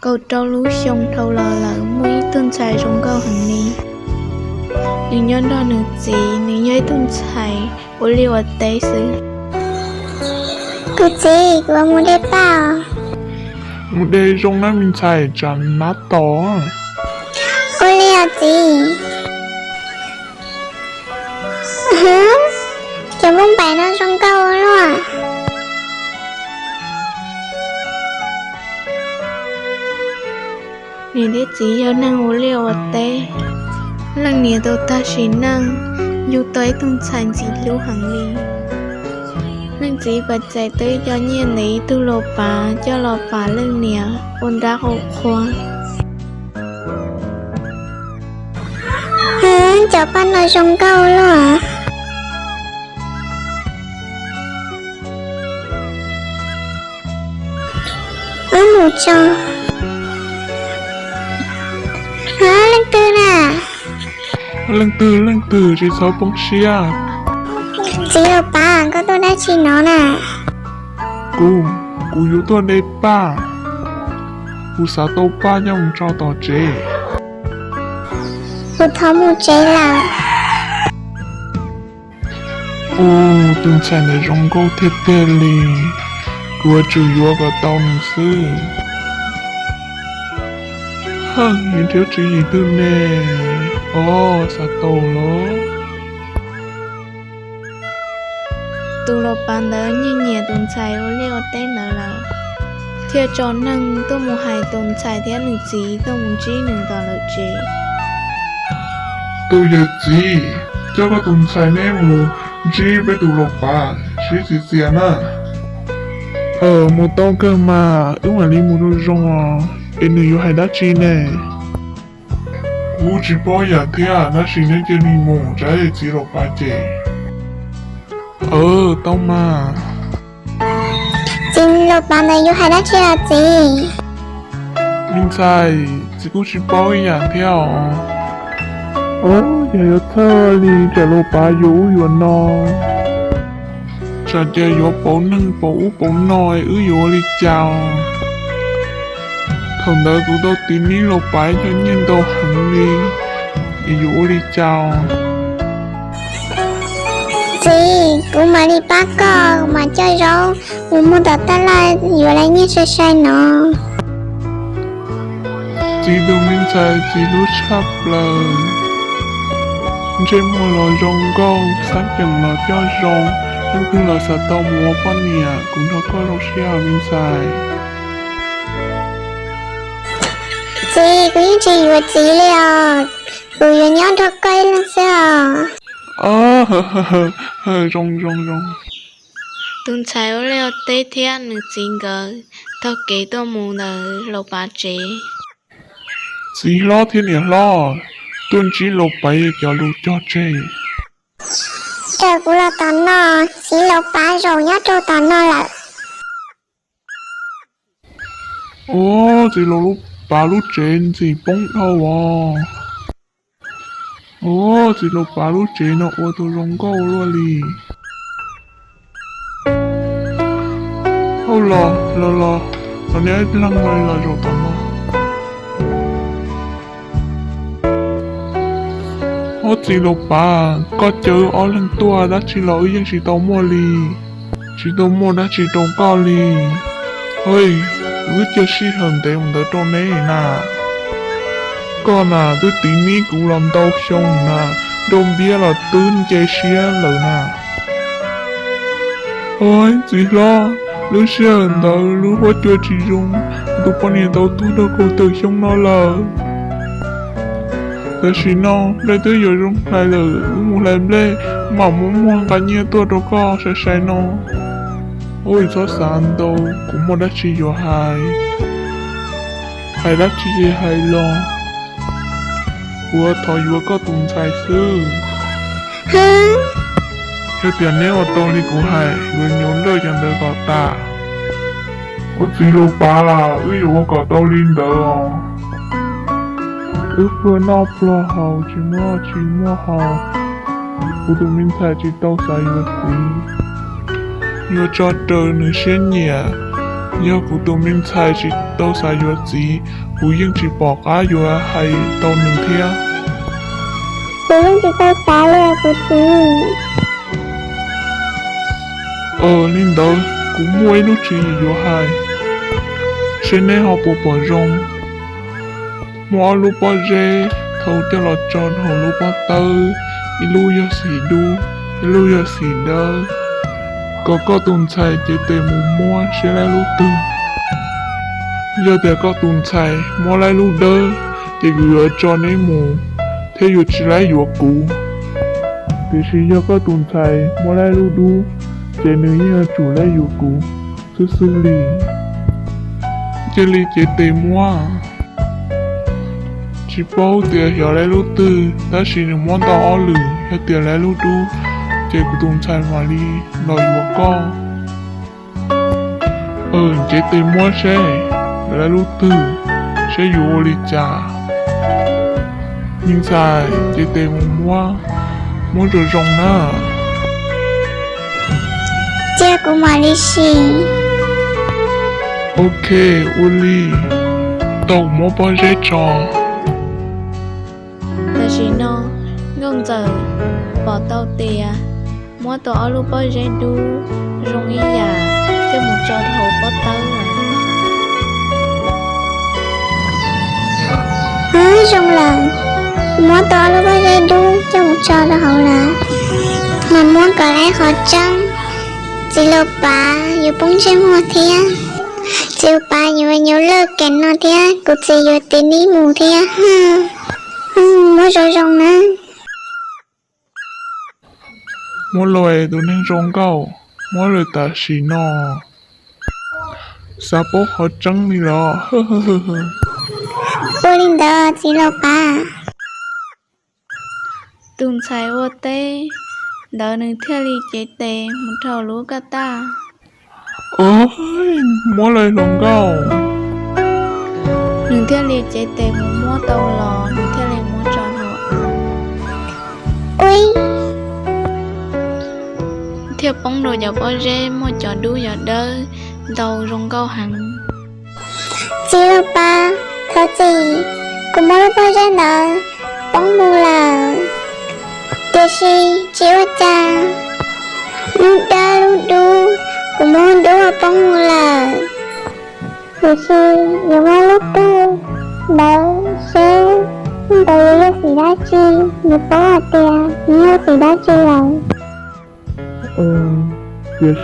Kaum rau lub xyoo dhau los lawm muaj ib tug ntxhais zoo nkauj heev li. Nws nyob nrog nws txiv, nws yog ib tug ntxhais ua liaj ua teb xwb. Kuv txiv, kuv mus de paj. Mus de zoo na me ntxhais, tsam nab tom. Ua li os txiv. Cov npauj npaim no zoo nkauj ua luaj. Niam thiab txiv yog neeg ua liaj ua teb, leej niam tau tag sim neej, yug tau ib tug ntxhais ntxim hlub heev li. Leej txiv pas txais tau ib co nyiaj ntawm ib tug laus pav coj los pam leej niam ua nrab ua qhua. Cov paj no zoo nkauj luaj. Wb mus tso. Leej twg na? Leej twg leej twg, tsis txhob poob siab. Txiv laus pav, koj tuaj dab tsi no na? Kuv, kuv yuav tuaj de paj. Kuv xav tau paj coj mus tso tom tsev. Kuv thov mus tsev lawm. Ua, tus ntxhais ntawd zoo nkauj tiag tiag li, kuv yuav tsum yuav kom tau nws xwb. Haj, yuav nrhiav tswv yim twg ne? Os, xav tau lawm. Tus laus pav ntawd nyiam nyiam tus ntxhais ua liaj ua teb ntawd lawm, thiaj tso neeg tuaj mus hais tus ntxhais thiab nws txiv tuaj mus ntsib nws tom lawv tsev. Tus yawm txiv, coj koj tus ntxhais neb mus ntsib peb tus laus pav sib txiv txias na. Mus tau kawg mas, wb mam li mus zoo zoo os, es nws yuav hais dab tsi ne? Kuv tsis paub yam thiab, tab sis neb cia li mus, tsam txiv laus pav ces. Tau mas. Txiv laus pav ntawd yuav hais dab tsi os txiv? Me ntxhais, txiv kuj tsis paub ib yam thiab os. Yog yuav txhawj li, tsam laus pav yuav ub yuav no, tsam ces yuav pauv neeg pauv ub pauv no, wb yuav ua li cas? Thaum ntawd kuv tau tiv nib laus pav ib co nyiaj ntau heev li, es yuav ua li cas? Txiv, kuv mam li pab koj, kuv mam coj zaub mus muag tom taj laj yuav lawv nyiaj sai sai no. Txiv tus me ntxhais txiv hlub tshaj plaws, ntsej muag los zoo nkauj, xab ceem los coj zoo, leej twg los xav tau mus ua poj niam, kuv nrog koj zoo siab me ntxhais. Txiv, kuv yeej tsis yuav txiv li os, kuv yuav nyob nrog koj ib leeg xwb os. Zoo zoo zoo. Tus ntxhais ua liaj ua teb thiab nws txiv nkawd taug kev tuaj mus ntawm laus pav tsev. Txiv hlob thiab niam hlob, tuaj ntsib laus pav cov lus cog tseg. Raws kuv los tom no, txiv laus pav zaum nyob rau tom no lawm. Ua, txiv laus pav lub tsev ntxim poob dhau os. Ua, txiv laus pav lub tsev no ua tau zoo nkauj luaj li. Hauj los los los, los niaj ib leeg los los zaum tom no. Ua, txiv laus pav, koj caw wb ob leeg tuaj dab tsi los wb yeej tsis tau muaj li. Tsis tau muaj dab tsi rau koj li. Wb cia sij hawm ntev mus ntawd rau neb na. Koj na twb tiv nib kuv los ntau xyoo na, nrau npiab los twb nce siab lawm na. Ua, txiv hlob, lub sij hawm ntawd lub huab cua tsis zoo, tus poj niam tau tuag rau kaum tawm xyoo no lawm. Tam sim no nplej twb yuav zoo hlais lawm, wb mus hlais nplej mam muab muag nqa nyiaj tuaj rau koj sai sai no. Ua, txhob xav ntau, kuv muaj dab tsi yuav hais, hais dab tsi ces hais los. Kuv thov yuav koj tus ntxhais xwb. Yog tias neb ua tau li kuv hais, yuav nyuv lawj cov ntawd kom tas. Ua, txiv laus pav, wb yuav ua kom tau li ntawd os. Wb pluag noj pluag haus, tsis muaj tsis muaj haus, kuv tus me ntxhais tsis tau xav yuav txiv. Yuav tso raws nws siab nyiam, Yog kuv tus me ntxhais tsis tau xav yuav txiv, kuv yeej tsis pom qab yuav hais tau nws thiab. Kuv yeej tsis tau xav li kuv txiv. Li ntawd kuv muaj ib lub tswv yim yuav hais, seb neb ho puas pom zoo. Muab ob lub pob zeb thau coj los tso hauv lub pob tawb, ib lub yog xim dub, ib lub yog xim dawb, kom koj tus ntxhais cev tes mus muab seb laib lub twg. Yog tias koj tus ntxhais muab laib lub dawb, ces kuv yuav tso neb mus thiab yuav tsis laib yuav kuv. Tiam sis yog koj tus ntxhais muab laib lub dub, ces nws yeej yuav tsum laib yuav kuv xwb xwb li. Cia li cev tes muab. Tsis paub tias xyov laib lub twg, tab sis nws muab tau ob lwm, yog tias laib lub dub, ces kuv tus ntxhais mam li los yuav koj. Cev tes muab seb laib lub twg, seb yuav ua li cas. Me ntxhais, cev tes mus muab, muab zoo zoo na. Cia kuv mam li sim. Ok, ua li, tau muab pob zeb tso. Tam sim no Nkauj Ntxawm pom tau tias muab tau ob lub pob zeb dub zoo ib yam coj mus tso hauv pob tawb lawm. Zoo lawm, muab tau ob lub pob zeb dub coj mus tso rau hauv lawm, mas muab kom laib qhov tseeb. Txiv laus pav yuav poob ntsej muag thiab, txiv laus pav yuav nyuaj lawj kev no thiab, kuv txiv yuav tiv nib mus thiab. Muab zoo zoo na. Muab lawm tus neeg zoo nkauj, muab lawm tam sim no, xav paub qhov tseeb li los. Ua li ntawd txiv laus pav. Tus ntxhais ua teb ntawd nws thiaj li cev tes mus rau lub kaj taj. Muab lawm hluas nkauj. Nws thiaj li cev tes mus muab tau los, nws thiaj li muab tso hauv av, thiaj poob rau cov pob zeb muaj cov dub cov dawb ntau zoo nkauj heev. Txiv laus pav, thov txim, kuv muab lub pob zeb ntawd poob mus lawm, tiam sis tsis ua cas. Lub dawb lub dub, kuv muab lub dub poob mus lawm, tiam sis yuav muab lub twg ntawd seb ntawd yuav yog xim dab tsi, yuav paub hais tias nws yog xim dab tsi lawm. Tiam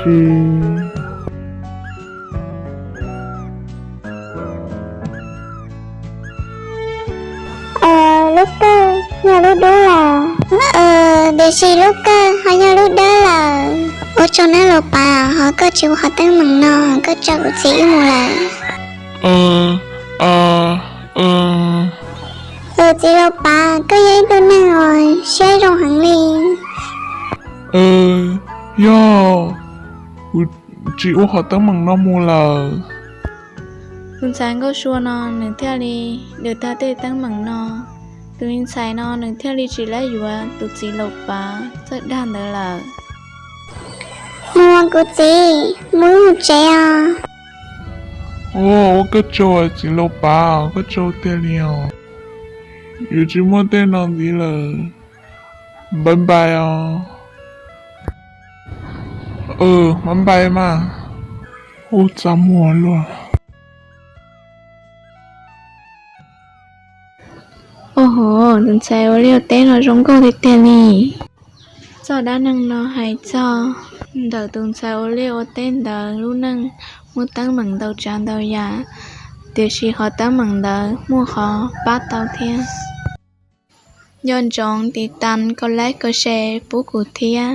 sis lub kawg yog lub dub lawm, tiam sis lub kawg ho yog lub dawb lawm. Ua tsaug nawb laus pav, ho koj tsis ua qhov teeb meem no, koj tso kuv txiv wb mus lawm. Txiv laus pav, koj yog ib tug neeg uas siab zoo heev li. Yog kuv tsis ua qhov teeb meem no mus lawm. Tus ntxhais nkauj sua no nws thiaj li dhau tag tej teeb meem no. Tus me ntxhais no nws thiaj li tsis laib yuav tus txiv laus pav txawj dag ntawd lawm. Mus, kuv txiv, mus wb mus tsev os. Ua koj tsaug txiv laus pav, koj tsaug tiag li os. Yuav tsis muaj tej no ntxiv lawm. Bye bye os. Bye bye mas. Ub, txaj muag luaj. Ua ho, tus ntxhais ua liaj ua teb no zoo nkauj tiag tiag li. Txoj dab neeg no hais txog ntawm tus ntxhais ua liaj ua teb ntawd lub neej muaj teeb meem ntau tsav ntau yam, tiam sis qhov teeb meem ntawd muaj qhov pab tau thiab. Nco ntsoov tiv tas, koj like, koj share pub kuv thiab.